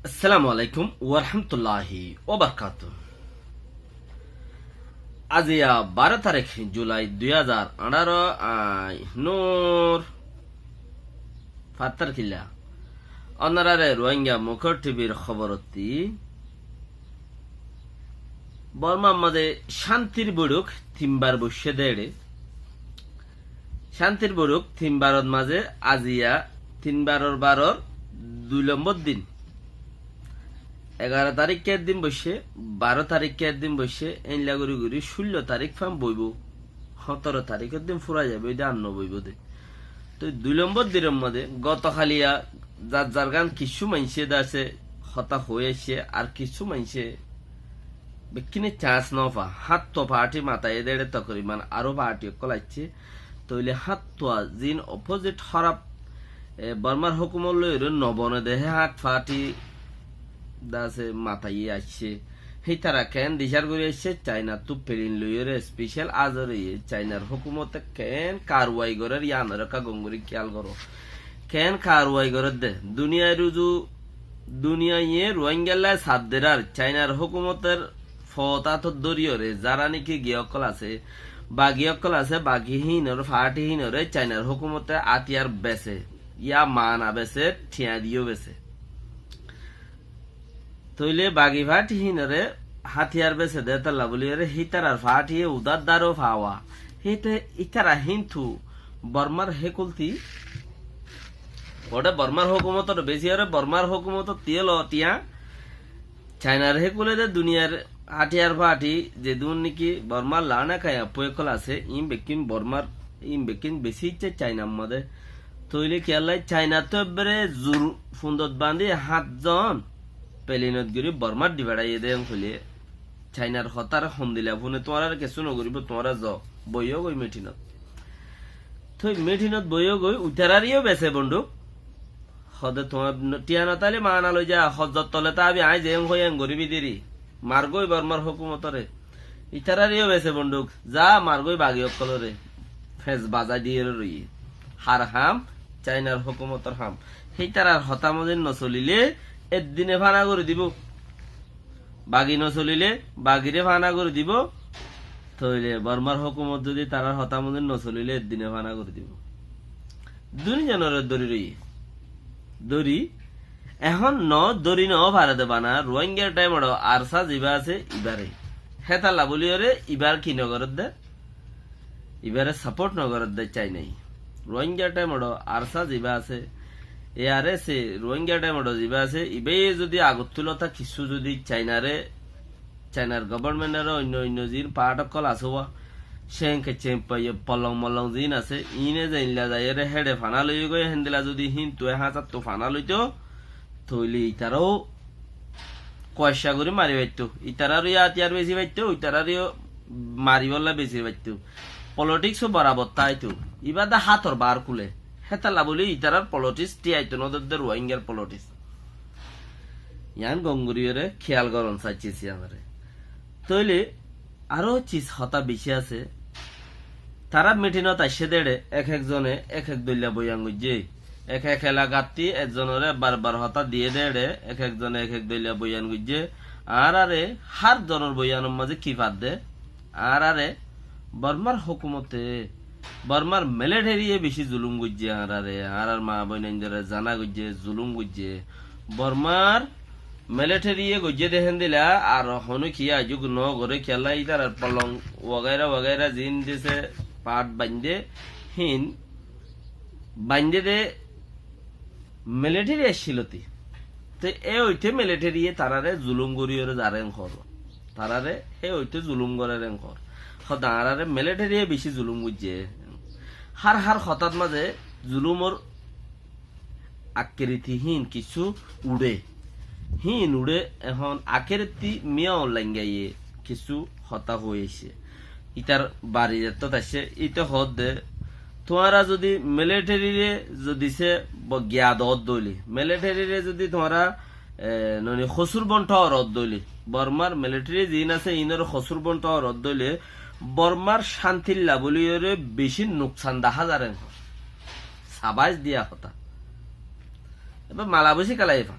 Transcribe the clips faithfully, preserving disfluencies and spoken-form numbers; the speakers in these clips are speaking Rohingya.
Assalamu alaikum warahmatulláhi wabarakátuhu. Aziya baró tarík Julai dui házar añçáro, añí Nur Fattar Killa. Ónorare Ruáingga Mukór T V'r hóborottí Bormar mazé cántir boiçók tin bar boiccé dé éçe. Cántir boiçók tin baror mazé aziya tin baror baror dui lombor din. Egaró taríkka ek din boiccé, baró taríkka ek din boiccé, éilla gorí gorí cúllo tarík fán boibó. Hóñtoro taríkor din fúrai zaibói dé, ar no boibó dé. Toi dui lombor dinor modé goto háliya zar zar gán kissú maincé dé asé hotá hoói aiccé, ar kissú maincé bekkúne cañs no fa. Háñttua faáñti mataiyé dé éçe tokoriban aró faáñti ókkol aiccé. Tóile háñttua ziín opozit hóraf, e, Bormar hókumot loiyóre no bone dé hé háñt faáñti dé asé mataiyé aiccé. Hítara keén dicár gorí aiccé, Cainattú pelin loiyóre especial azor óiye, Cainar hókumote keén karwai gorér yíanoré ekká gom gorí kiyál goró. Keén karwai gorér dé. Duniyair uzu, duniyaiye Ruáinggallá saf derár Cainar hókumotor foót átot dóriyóre, zará néki giyé ókkol asé, bagi ókkol asé, bagi híinoré, faáñti híinoré Cainar hókumote átiyar besé, yá maana besé, thiañ diyó besé. Tóile bagi faáñti híinoré hátiyar besé dé étalla bóliyoré hítarar faáñtiye udár daro fawa. Híte ítara híntu Bormar hékultí, óde Bormar hókumotor besiyoré Bormar hókumotor tiyé lo tiyañ. Cainar hékule dé duniyair hátiyar faáñti zedún néki Bormar laána kaiya poi ókkol asé, iín bekkín Bormar, iín bekkín besi aiccé Cainar modé. Tóile kiyólla Cainattú ebbere zur fundot bañdí háñt zon pelinot gorí Bormát di feçáiye dé hoilé, Cainar hotáre hondila fúne, tuáñráre kessú nogoríbou, tuáñra zo, boiyó goi mitinot. Toi mitinot boiyó goi, uitaráreyó bese bonduk. Hode tuáñr no-, tiañ no táile maana loi za, hojjot tole tábi aññí zeén hoi en goríbi deri. Mar goi Bormar hókumotóre. Itaráreyó bese bonduk, za mar goi bagi ókkolóre. Fes bazai diyére roiyé. Har ham, Cainar hókumotór ham. Hítarar hotá mozin nosolilé, eddine fana gorí dibou. Bagi nosolilé, bagiré fana gorí dibou. Tóile Bormar hókumot zodi tarár hotá mozin nosolilé, eddine fana gorí dibou. Duni zonoré dóri roiyé. Dóri, ehón no dóri no fare de bana, Ruáingar thaimot ARSA ziba asé ibáre. Hétalla bóliyoré ibár ki nogorédde? Ibáre sapót nogorédde Cainai. Ruáingar thaimot ARSA ziba asé, ARSA, Ruáingar thaimot ziba asé, ibáye zodi agottú lota kissú zodi Cainare Cainar gobornmentoré oinno oinno ziín paáth ókkol asé uá, cénke cénpaiye polong molong ziín asé, iíne zeilla zaiyóre héçe fana loiyé goi, héndilla zodi híntu e háñsattu fana loitóu, tóile itarau kuaicca gorí mari faittó, itarareyó átiyar besi faittó, itarareyó maribólla besi faittó. Politics ó borabor táito, ibá dé hátor baár kule. Hétalla bóli itarár politics thíyaito nodedde Ruáingar politics. Yián gom goríyoré kiyal goron saiccí siyanore. Tóile aró cis hotá bicí asé. Tará mitinot aiccé dé éçe ek ek zone ek ek doilla boyan goijjé. Ek ek elakattí ek zonoré bar bar hotá diyé dé éçe ek ek zone ek ek doilla boyan goijjé. Añáráre hár zonor boyanor mazé ki fadde? Añáráre Bormar hókumote, Bormar militariye bicí zulum goijjé añáráre, añárár maa boinaindoré zana goijjé, zulum goijjé. Bormar militariye goijjé dé héndilla, ar honó kiyé aijjó nogoré kiyólla, ítarar polong wagaira wagaira ziín dese paáth baindé, híin baindé dé militari accíloti. Te e óite militariye taráre zulum goríyoré zaré en hoór. Taráre e óite zulum gorér en hoór. Hoó de añáráre militariye bicí zulum goijjé. Hár hár hotát mazé zulumor akkiriti híin kissú uçé. Híin uçé ehón akéreti Miya Aung Hlaing ye kissú hotá hoi aiccé. Ítar bari zettót aiccé, íte hoódde, tuáñra zodi militariré zodi se bo-, giya doódde óile, militariré zodi tuáñra, e, noni hosúr bon thawaródde óile, Bormar militari ziín asé, iínoré hosúr bon thawaródde óile, Bormar cántilla bóliyoré bicí nuksan dahá zar en hoór. Sabais diya hotá. Ebe mala bosi kalaifá.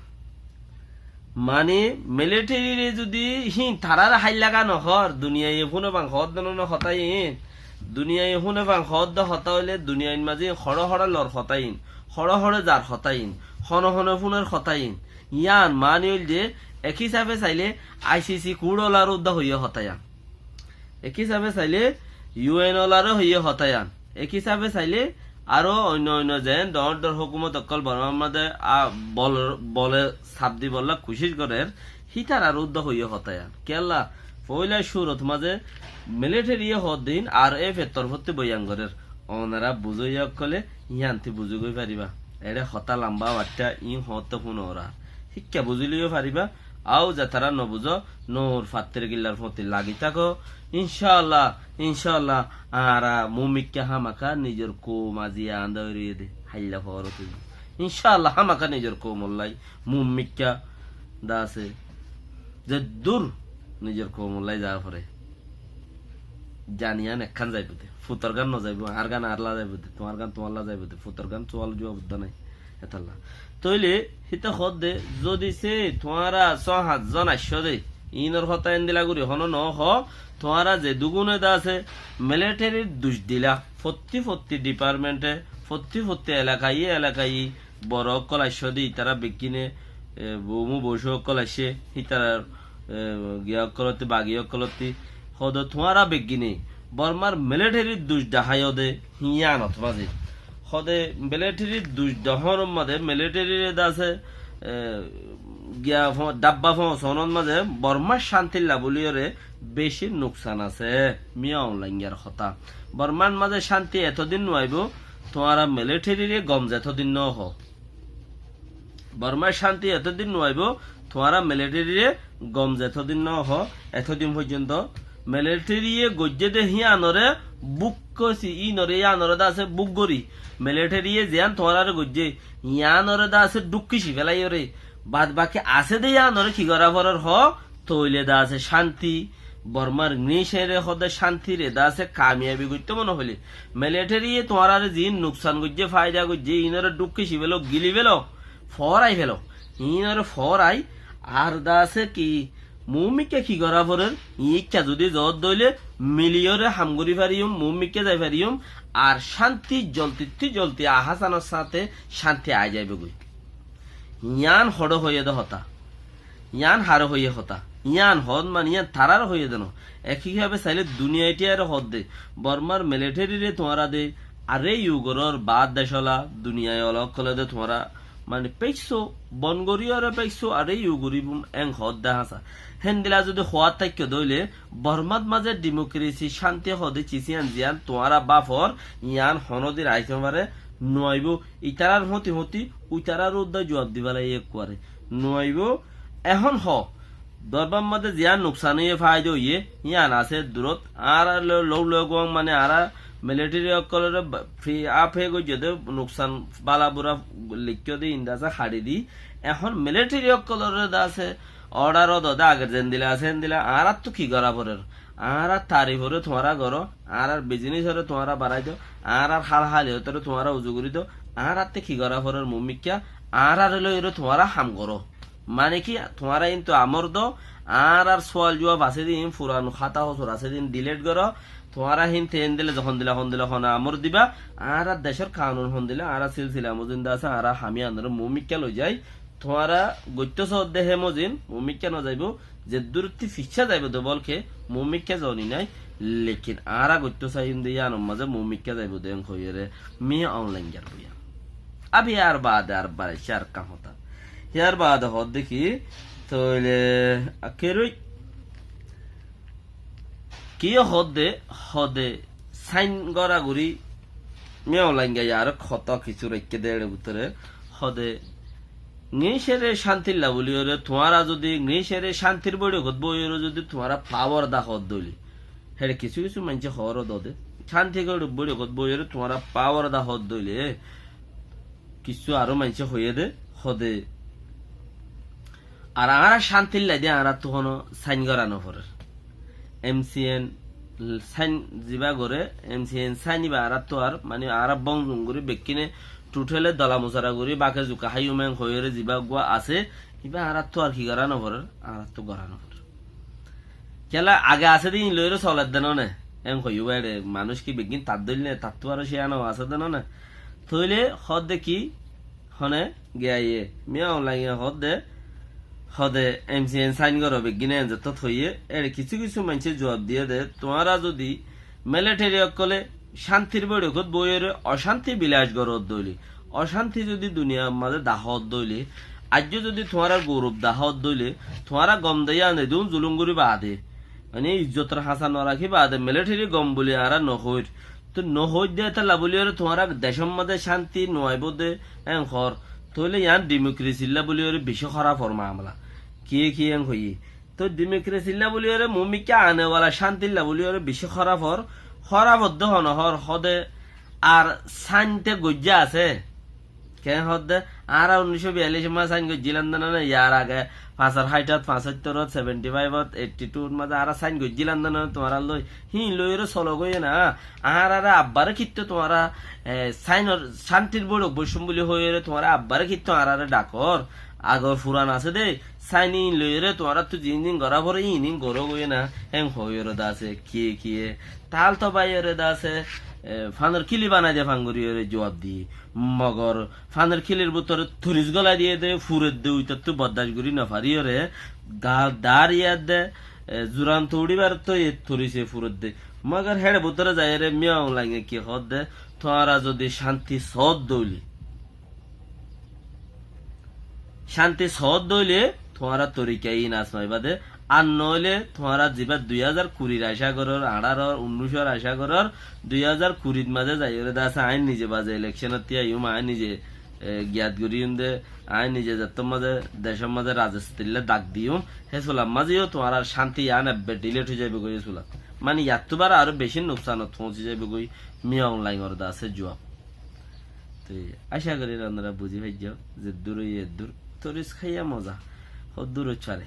Mani, military re zodi hín tarare háilla gan no hoór, duniyaiye fúne fang hoódde no, no hotá iín. Duniyaiye fúne fang hoódde hotá óile duniyait mazé hoçé hoçé lor hotá iín, hoçé hoçé zar hotá iín, hone hone fúner hotá iín. Yían mani óilde ek hísafe sailé ICC court olar uddá hoiyé hotá yían. Ek hísafe sailé UN olare hoiyé hotá yían. Ek hísafe sailé aró oinno oinno zeén doóñr doóñr hókumot ókkol Bormar mazé, a, bol, bole saf dibolla kucíc gorér, hítarar uddá hoiyé hotá yían. Kiyólla, foóila cúrot mazé military ye hoódde iín RF or torfótti boyan gorér. Onorá buzóiya ókkolé yíanti buzí goi faribá. Eçé hotá lamba baiththá iín hoótte fúnorar. Híkka buzíleyó faribá, Aú zetará nobuzó, Nour Fattir Gillar fóti lagi táko. Incáalla, incáalla, añára mumikká hámaká nizor koum aziya añdá ói roiyé dé, háilla foórote. Incáalla, hámaká nizor koumollái mumikká dá asé. Zeddúr nizor koumollái za foré. Zan yían ekkán zaibou de. Futor gán nozaibou, añár gán añárlla zaibou de, tuáñr gán tuáñrlla zaibou de, futor gán sual juab uddá nái. Hétalla. Tóile híte hoódde, zodi sé tuáñra só háñt zon aiccó de, iínor hotá endilla gorí honó nohó, tuáñra ze dugúne de asé, militaryr duc dila, fottí fottí departmente, fottí fottí elakaye elakaye, boro ókkol aiccó de, itará beggíne, e, boumu boucú ókkol aiccé, hítarar, e, giya ókkolotti, bagi ókkolotti, hoóde tuáñra beggíne, Bormar militaryr duc daháiyo de, híyanot mazé. Hoóde militaryr duc dahánor mazé, militaryre de asé, e, giya fo-, dhabba foóñsonór mazé, Bormar cántilla bóliyoré beci nuksan asé, miya onlaingar hotá. Bormar mazé cánti etodin nuaibóu, tuáñra militaryre gom zetodin nohó. Bormar cánti etodin nuaibóu, tuáñra militaryre gom zetodin nohó, etodin foijjonto militaryye goijjé de híyanoré búk gorí, iínoré, yíanoré de asé búk gorí. Militaryye ziyán tuáñráre goijjé, yíanoré de asé dhúkkici félaiyoré. Bad baki asé de yíanoré ki gorá forer hoó, tóile de asé cánti, Bormar ngícere hoóde cántire de asé kamiyabi goittó mone hoilé. Militaryye tuáñráre ziín nuksan goijjé, faida goijjé, iínoré dhúkkici félo, gili félo, foorai félo. Iínoré foorai, ar de asé ki, mumikká ki gorá forer, iín ikká zodi zoódde óile, miliyoré ham gorí fariyum, mumikká zai fariyum, ar cánti zoltittú zolti ahásanor sáñte cánti ai zaibói goi. Yían hoçé hoiyé de hotá. Yían haré hoiyé hotá. Yían hoód mani yían taráre hoiyé de no. Ek hísafe sailé duniyaittú aró hoódde. Bormar militaryre tuáñra de aré yu gorór baár decóla, duniyai ola ókkolé de tuáñra mani faiccó, bon goríyoré faiccó, aré yu goríbum, en hoódde háñsa. Héndilla zodi hoóat táikko de óile, Bormat mazé dimokiresi, cánti hoóde cis yían ziyán tuáñra báfor, yían honódin aitó faré nuaibóu. Itarár fóti fóti, uitarár uddá juab dibálla ekkuare nuaibóu. Ehón hoó, Bormar mazé ziyán nuksan óiye, faida óiye, yían asé durot. Añára lo-, lou lou guán mani añára military ókkolóre ba-, fi-, afe goijjé de nuksan bála bura leikkó de inda asé haçi di. Ehón military ókkolóre de asé order ó do de ager zendilla asé héndilla. Añáráttu ki gorá forer? Añárar tariforé tuáñra goró, añárar bizinisoré tuáñra barai do, añárar hál haliyotoré tuáñra uzu gorí do, añáratte ki gorá forer mumikká, añárare loiyóre tuáñra ham goró. Mane ki, tuáñra kintu amor do, añárar sual juab asé de iín, furan hátá hosur asé de iín delete goró, tuáñra hín te endilla hondilla hondilla hone amor diba, añárar decór kanun hondilla, añárar silsila mozin de asé, añára ham yíanoré mumikká loizai, tuáñra goittó soódde hé mozin, mumikká nozaibóu, zeddúrottí ficcá zaibóu de bólke, mumikká zoni nái, lekin añára goittó saiyum de yíanor mazé mumikká zaibóu de en hoiyóre, miya onlaingar boiyan. Abi yar baade ar bar aiccé ar ekkán hotá. Yar baade hoódde ki, tóile, akeroi, kiyó hoódde, hoóde sáin gorá gorí, miya onlainga yar hotá kissú raikké de eçe bútore, hoóde, ngícere cántilla bóliyoré, tuáñra zodi ngícere cántir boiçokot boiyoré zodi tuáñra pawar dahódde óile, héçe kissú kissú maincé hoór dode, cánti boiçokot boiyoré tuáñra pawar dahódde óile, kissú aró maincé hoiyé de, hoóde, ar añára cántilla de añáráttu honó sáin gorá noforer. MCN sáin ziba goré, MCN sáin iba añáráttu ar, mani añára bong zung gorí bekkíne Thuthéle dola musara gorí báke zuka háiyum en hoiyóre zibá uggúa asé, ibá añáráttu ar ki gorá noforér, añáráttu gorá noforér. Kiyólla age asé dé íin loiyóre soler dé noné, en hoiyúa eçé manúic ki beggín tar dóil né, tattú aró cíyano asé dé noné. Tóile hoódde ki, hone giyé, Min Aung Hlaing e hoódde, hoódde M C N sáin goró beggíne en zettót hoiyé, eçé kissú kissú maincé zuab diyé dé, tuáñra zodi militeri ókkole cántir boiçokót boiyóre ocánti bilac goródde óile, ocánti zodi duniyar mazé dahódde óile, aijjó zodi tuáñrar gourob dahódde óile, tuáñra gom de yían edún zulúm gorí baade, mani izzotor hañsa norakí baade, militeri gom buli añára nohoóir. Toi nohoóidde étalla buliyóre tuáñra decór mazé cánti nuaibóu dé en hoór. Tóile yían dhimokresilla buliyóre bicí hórafor mamela. Kiyé kiyé en hoiyé. Toi dhimokresilla buliyóre mumikká anewala cántilla buliyóre bicí hórafor, hórafor dé hone hoór hoóde ar sáinte goijjá asé. Keén hoódde, añára unnícco biyallicór mazé sáin goijjílam dé noné, yar age fañsor háitot, fañsóttorot, seventi fáibot, eitti tut mazé añára sáin goijjílam dé noné tuáñrár loi. Híin loiyóre solo goiyé na, añáráre abbaré kittó tuáñra, e, sáinor, cántir boiçok boiccúm buli hoiyóre tuáñra abbaré kittó añáráre dhakór. Agor furan asé dé, sáin íin loiyóre tuáñráttu ziín ziín gorá foré íin íin goró goiyé na, héen hoiyóre dé asé, kiyé kiyé. Tál tó báiyore dé asé, e, fanor kili banai de fangoriyóre zuab diyé. Mogor fanor kilir bútore toris gólai diyé dé, furedde uitattú boddac gorí nofariyóre, ga-, dar yadde, e, zuran touçíbar tó e torise furedde. Mogor héçe bútore zaiyóre Min Aung Hlaing e ki hoódde, tuáñra zodi cánti soódde óile, cánti soódde óile tuáñra torika iín asmaibá dé, ar noóile tuáñra zibá dui házar kurir acá gorór, añçáror, unnúicor acá gorór, dui házar kurit mazé zaiyóre dé asé, aññí nize baze elekcónot tíyaiyúm, aññí nize, e, giyat goríyum dé, aññí nize zettór mazé, decór mazé razestilla dak diyúm, hé sular mazé yó tuáñrar cánti yián ebbe dhilet ói zaibou goi hé sulat. Mani yattú bára aró bicí nuksanot foóñsi zaibou goi, Min Aung Hlaing or dé asé zuab. Te acá gorí onora buzí faijjó, zeddúr óiye eddúr. Toris háiya moza, hoddúr óit fare.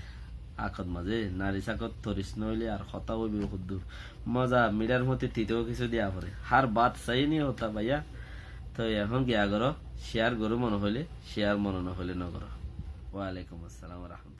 Akot mazé, nari sakot toris noóile ar hotá óibo hoddúr. Moza, miçár fúañti tito kissú diya fore. Hár baat sahi nahi hota báiya. Toi ehón giya goró, ciyar goró mone hoilé, ciyar mone nohoilé nogoró. Walaikum assalam wa rahmatullah.